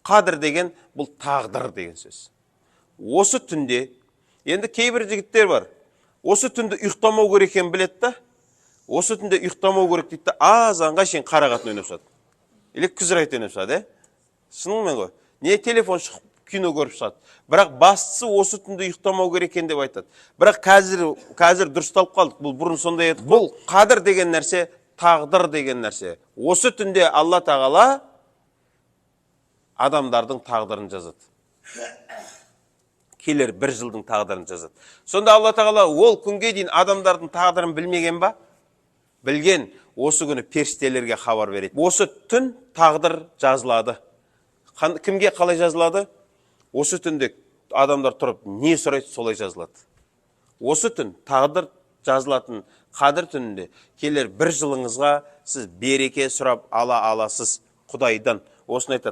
Қадір деген бұл тағдыр деген сөз. Осы түнде, енді кейбір жігіттер бар, осы түнде ұйықтамау керек екенін біледі да, осы түнде ұйықтамау керек дейді да, азанға шейін қара қатын ойнап шығады. Или күзірайт ойнап шығады, ә? Шынымен ғой. Не телефон шығып кино көріп шығады. Бірақ бастысы осы түнде ұйықтамау керек екен деп айтады. Бірақ қазір дұрысталып қалдық. Бұл бұрын сондай еді. Бұл қадір деген нәрсе, тағдыр деген нәрсе. Осы түнде Алла Тағала адамдардың тағдырын жазады. Келер бір жылдың тағдырын жазады. Сонда Алла Тағала ол күнге дейін адамдардың тағдырын білмеген ба? Білген. Осы күні періштелерге хабар береді. Осы түн тағдыр жазылады. Кімге қалай жазылады? Осы түнде адамдар тұрып не сұрайды, солай жазылады. Осы түн тағдыр жазылатын қадір түнінде келер бір жылыңызға сіз береке сұрап ала аласыз Құдайдан. Осыны айтады.